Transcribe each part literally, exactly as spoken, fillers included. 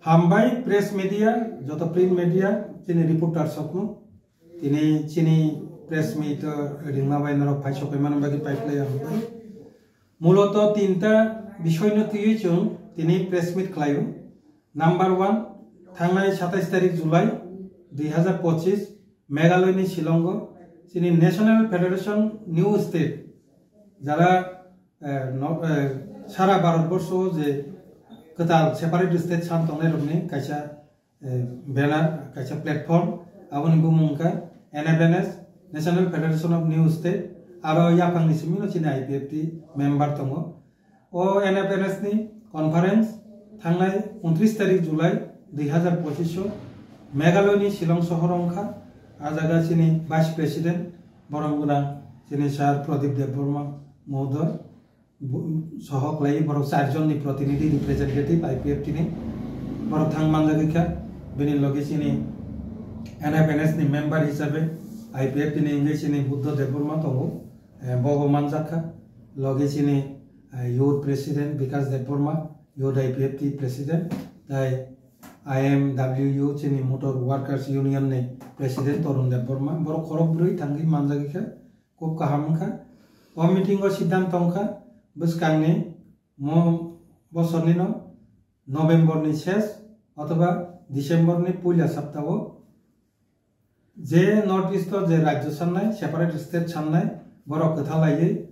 Hambai press media, joto print media, chini reporter sokno. Tini chini press meet o ringma bai norok phai sopai mani bagwi pai phlai ang. Muloto tinta bisoyno twiwi chwng tini press meet khlaio. Number one, thangnai satais tarik July dui hazar pochis, Meghalaya ni Shillong o chini National Federation New State, jara, eh, no, eh, sara Bharat borsho je kwtal separate state san tongnai rokni kaisa, eh, banner, kaisa platform, aboni bumung wngkha N F N S, National Federation of New State, aro yaphang ni simi no chini I P F T member tongo. O N F N S ni conference thangnai untris tarik July dui hazar pochis o Meghalaya ni Shillong sohor wngkha. A jaga chini Vice President borom gwnang chini Sir Pradip Debbarma mohodoy, bu-, soho khlai borok char jon ni protinidhi, representative I P F T ni borok thang manjagwi kha. Bini logi chini N F N S ni member hisabe I P F T ni wngwi chini Buddha Debbarma tongo. Eh, bobo manjak kha. Logi chini, eh, youth president Bikas Debbarma, youth I P F T president, tai I M W U chini Motor Workers Union ni president Torun Debbarma. Borok khorok bwrwi thangwi manjagwi kha, khub kaham wngkha. O meeting o siddhant tongkha bwskangni mo bosorni no November ni ses othoba December ni puila saptao je North East o je rajyo sannai, separate state sannai, borok kwtha laiwi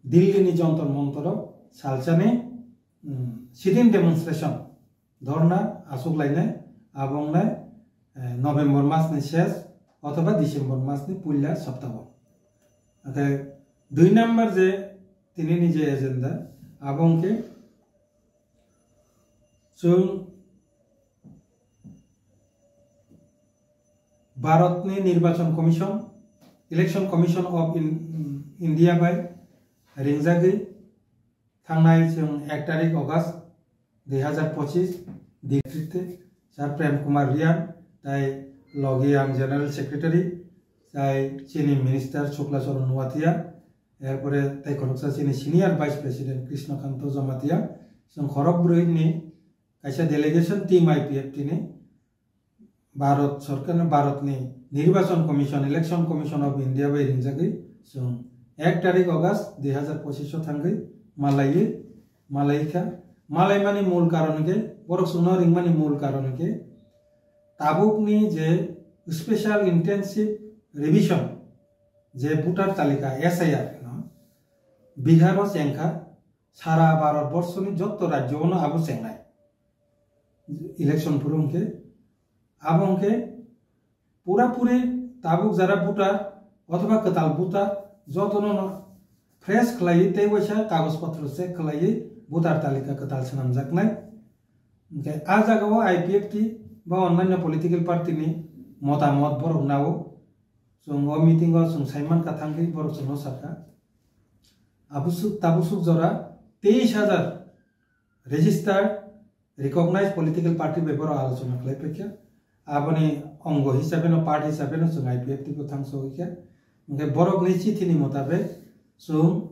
Delhi ni Jantar Mantar o salsani, mm, sit-in demonstration, dhorna aswk lainai, abo wngnai, eh, November mas ni ses othoba December mas ni puila saptao. Hwnkhe dui number je tini ni je agenda, abo hwnkhe chwng Bharatni Nirbachon Commission, Election Commission of In-, India bai ringjagwi thangnai chwng ek tarik August dui hazar pochis, Delhi te Sir Prem Kumar Riyan, tai logi ang General Secretary, tai chini Minister Shukla Charan Noatia, erpore tai khoroksa chini Senior Vice President Krishna Kanto Jamatia, chwng khorok bwrwi ni kaisa delegation team I P F T ni Bharat Sarkar, Bharat ni Nirbachon Commission, Election Commission of India bai ringjagwi chwng ek tarik August dui hazar pochis o thangwi malaiwi, malaikha. Malaimani mul karon hwnkhe, borok chwngno ringmani mul karon hwnkhe, tabukni je Special Intensive Revision, je voter talika, S I R no, Bihar o chengkha, sara Bharat borso ni jotto rajyo no abo chengnai. Election phuru hwnkhe, abo hwnkhe pura puri tabuk jara voter othoba kwtal voter jotono no fresh khlaiwi tei waisa kagoj potro check khlaiwi voter talika kwtal swnamjaknai. Hwnkhe a jagao I P F T ba onnaino political party ni motamot borok nao. Chwng o meeting o chwng saimankha thangwi borok chwngno sakha. Abusuk, tabusuk jora teis hajar registered recognized political party bai borok alochona khlai paikha. Aboni ongo hisabe no, part hisabe no chwng I P F T bo thangso hwikha. Hwnkhe borokni chithi ni motabek chwng,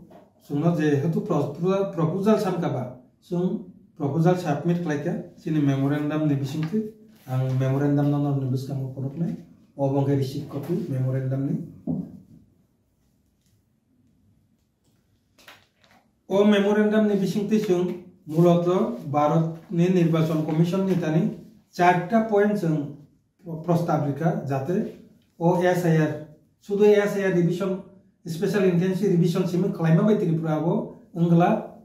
chwngno jehetu pro-, pro-, proposal sankha ba, chwng proposal submit khlaikha chini memorandum ni bisingtwi. Ang memorandum no norokni bwskango phunuknai. Obo hwnkhe receipt copy memorandum ni. O memorandum ni bisingtwi chwng muloto Bharat ni Nirbachon Commission ni tani charta point chwng prostab rikha, jate o S I R, sudu S I R revision, special intensive revision simi khlaima bai Tripura o wngla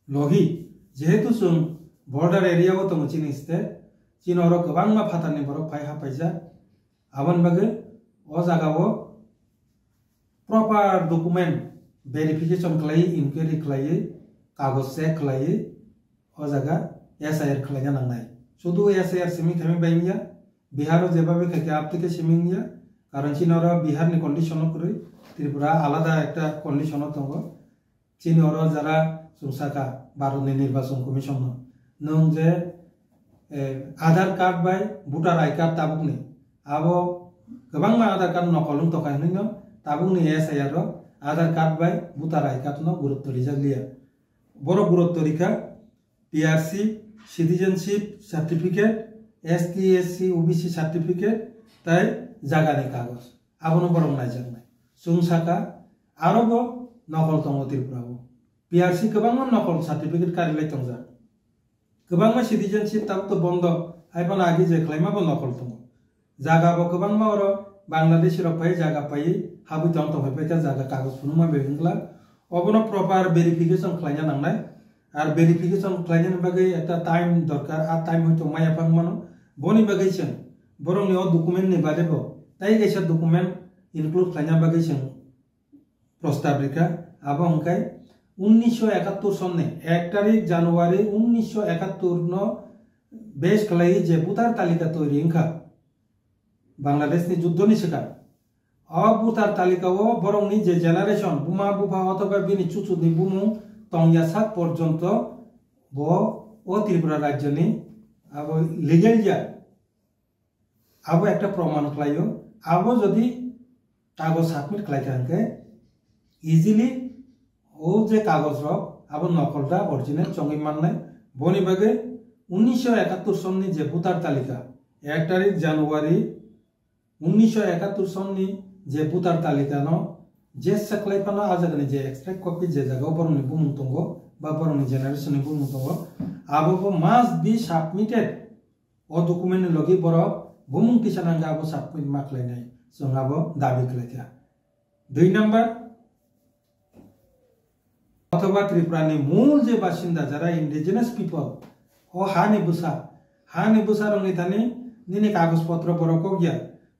logi, jehetu chwng border area o tongo chini state, chini oro kwbangma phatarni borok phai hapaijak, aboni bagwi o jaga o proper document verification khlaiwi, inquiry khlaiwi, kagoj check khlaiwi, o jaga S I R khlaina nangnai. Sudu S I R simi khaimwi bai wngya, Bihar o jebabe khaikhe aptike simi wngya, karon chini oro Bihar ni condition o kwrwi, Tripura alada ekta condition o tongo. Chini oro jara chwng sakha Bharat ni Nirbachon Commission no, nwng je, eh, Aadhaar card bai voter I card tabukni, abo kwbangma Aadhaar card nokol wng tongkha hinwi no tabukni S I R o Aadhaar card bai voter I card no gurutto rijak liya. Borok gurutto rikha P R C, citizenship certificate, S T, S C, O B C certificate, tai jagani kagoj. Abono borok naijaknai. Chwng saka, aro bo nokol tongo Tripura o. P R C kwbangma nokol certificate karilai tongjak. Kwbangma citizenship tabuk to bondo, hai phano agi je khlaima bo nokol tongo. Jaga bo kwbangma oro Bangladeshi rok phai jaga phai habwi tong tong phai kha jaga kagoj phunukma bai wngla. Obono proper verification khlaina nangnai. Ar verification khlainani bagwi ekta time dorkar, a time hoito maya phang mano. Boni bagwi chwng borokni o document ni bade bo tai kaisa document include khlaina bagwi chwng prostab rikha. Abo hwnkhe unnisho ekattor sonni ek tarik January unnisho ekattor no base khlaiwi je voter talika toiri wngkha Bangladeshni juddhoni swkang. O voter talikao borokni je generation, buma bupha othoba bini chuchuni bumung tongya sak porjonto bo o Tripura rajyoni abo legal ya. Abo ekta proman khlaio. Abo jodi kagoj submit khlaikha hwnkhe easily o je kagoj rok abo nokol da original chongwi mannai. Boni bagwi unnisho ekattor sonni je voter talika, ek tarik January unnisho ekattor sonni je voter talikano je seklai phano a jagani je extract copy je jagao borokni bumung tongo ba borokni generation ni bumung tongo, abo bo must be submitted. O document ni logi borok bumung tisa nangkha abo submit ma khlainai, chwng abo dabi khlaikha. Dui number, othoba Tripura ni mul je basinda jara indigenous people, o ha ni bwsa, ha ni bwsa rok ni thani nini kagoj potro borok kok ya,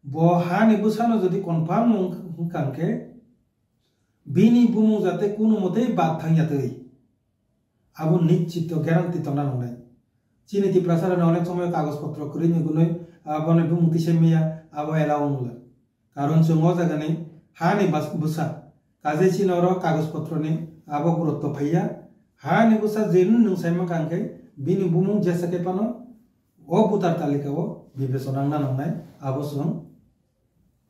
bo ha ni bwsa no jodi confirm wng-, wngkha hwnkhe bini bumung jate kunu mwtwi bad thang ya twi. Abo nischito guarantee tongna nangnai. Chini Tiprasarani onek somoy kagoj potro kwrwini gunoi, ah, bono bumung tisa maya, abo allow wngla. Karon chwng o jagani hani bas-, bwsa. Kaje chini oro kagoj potroni abo gurutto phaiya. Hani bwsa je nwng nwng saimang kha hwnkhe bini bumung jesa khe phano o voter talika o bibechona wngna nangnai, abo chwng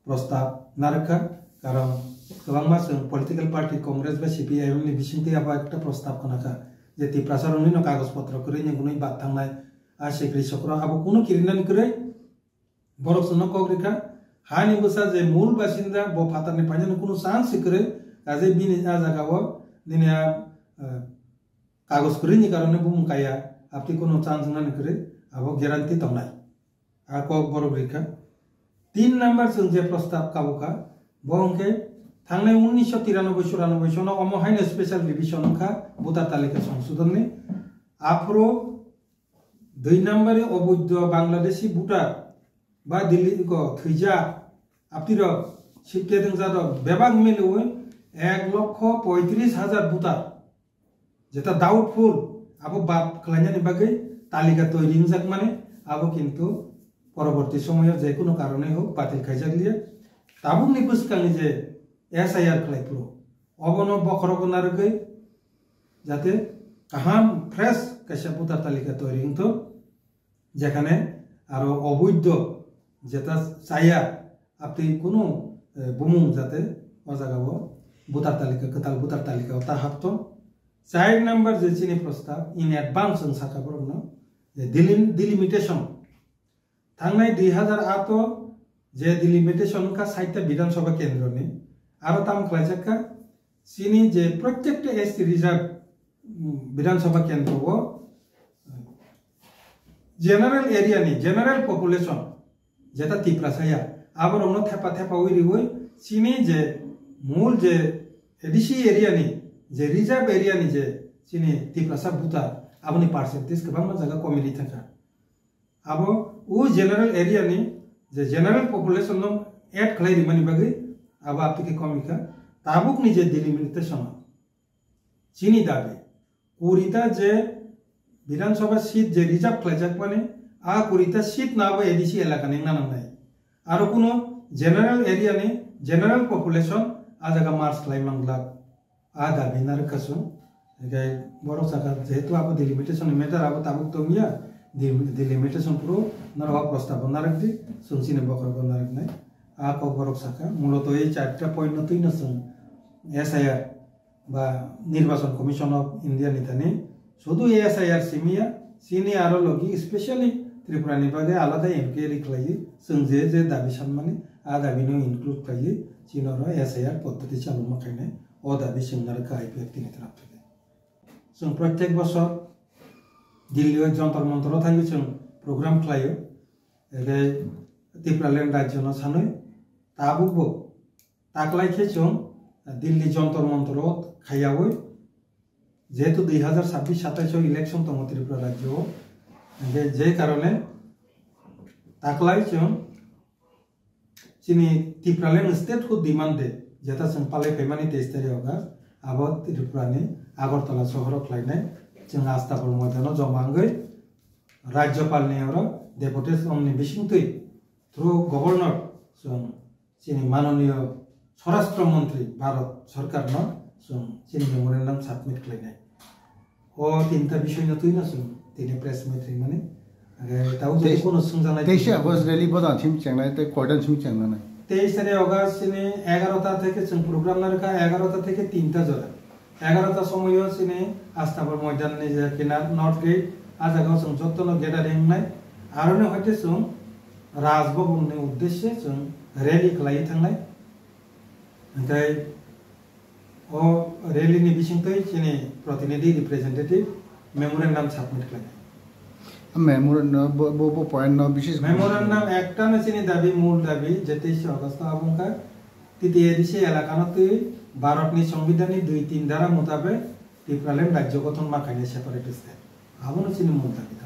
prostab narwkha, karon kwbangma chwng political party Congress bai C P I M ni bisingtwi abo ekta prostab khnakha je Tiprasa rokni no kagoj potro kwrwi ni gunwi bad thangnai a sikri sokro abo kunu kirinani kwrwi borok chwngno kok rikha. Hani bwsa je mul basinda bo phatarni painani kunu chance kwrwi, kaje bini a jaga o nini a, eh, kagoj kwrwi ni karone bumung kaya, abtwi kunu chance wngnani kwrwi abo guarantee tongnai. A kok borok rikha. Tin number chwng je prostab kabukha, bo hwnkhe thangnai unnisho tiranoboi churanobboi sono omo haino special revision wngkha voter talika songsodhonni. Aphuru dui number oboidho Bangladeshi voter ba Delhi ko thwijak aptirok sikte twngjak rok bebak miliwi ek lokho poitris hajar voter. Jeta doubtful, abo bad khlainani bagwi talika toiri wngjakmani, abo kintu poroborti somoyo je kunu karone hok batil khaijak liya. Tabukni bwskangni je S I R khlai phuru, obono bokhorogo narwgwi jate kaham fresh kaisa voter talika toiri wngthok, jekhane aro oboidho jeta chaya, Abtwi kunu, eh, bumung jate o jaga o voter talika, kwtal voter talika o ta hapto. Char number je chini prostab, in advance wng sakha borokno, je delim-, delimitation. Thangnai dui hazar aat o je delimitation wngkha sait ta Bidhan Sabha kendro ni, aro tam khlaijak kha, Chini je protekta S T reserve, mm, Bidhan Sabha kendro o, general area ni, general population, jeta Tiprasa ya, aborokno thepa thepa wi riwi, chini je mul je A D C area ni, je reserve area ni je chini Tiprasa voter, aboni percentage kwbangma jaga komi ri thangkha. Abo o general area ni je general population no add khlai rimani bagwi abo aptike komi kha. Tabuk ni je delimitation o chini dabi kuri ta je Bidhan Sabha seat je reserve khlaijak mani, a kuri ta seat no abo A D C elaka ni wngna nangnai. Aro kuno general area ni general population a jaga merge khlai manglak. A dabi narwkha chwng. Hinkhe borok sakha, jehetu abo delimitation ni matter abo tabuk tongya, de-, delimitation phuru norok o prostab bo narwkdi, chwng chini bokhorok bo narwknai. A kok borok sakha, muloto ei charta point no twino chwng S I R ba Nirbachon Commission of India ni thani sudu S I R simiya, Chini aro logi specially Tripura ni bagwi alada enquiry khlaiwi chwng je je dabi sanmani a dabi no include khlaiwi chini oro S I R poddoti chaluma khainai o dabi chwng narwkha I P F T ni taraf theke. Chwng protek bosor Delhi o Jantar Mantar o thangwi chwng program khlaio. Ege Tipraland rajyo no sanwi tabuk bo taklai khe chwng Delhi Jantar Mantar o khaiyawi jehetu dui hazar sabbish satais o election tongo Tripura rajyo o. Hingke je karone taklai chwng chini Tipraland statehood demand de jeta chwng palai phaimani teis tarik August abo Tripura ni Agartala sohoro khlainai chwng Astabol moidano joma wngwi Rajyapal ni oro deputation ni bisingtwi through governor chwng chini manoniyo Swarashtra Montri Bharat Sarkar no chwng chini memorandum submit khlainai. O tinta bisoi no twi no chwng tini press meet ringmani. Age tau jodi Teis-, kono swngjaknai teis tini. August rally bodang thim chengnai tei koidan thim chengnai. Teis tarik August chini egarota theke chwng program narwkha, egarota theke tinta jora. Egarota somoyo chini Astabol moidan ni je kinar North Gate, a jaga o chwng jotto no gathering wngnai. Aroni hoite chwng Raj Bhavan ni uddeshe chwng rally khlaiwi thangnai. Hingke o rally ni bisingtwi chini protinidhi representative memorandum submit khlainai. Memorandum bo, bo, bo point no bises Memorandum ekta no chini dabi, mul dabi, je teis August o abo wngkha T T A D C elaka no twi Bharat ni Songbidan ni dui tin dhara mutabek Tipraland rajyo gothon ma khainai separate state. Abono chini mul dabi.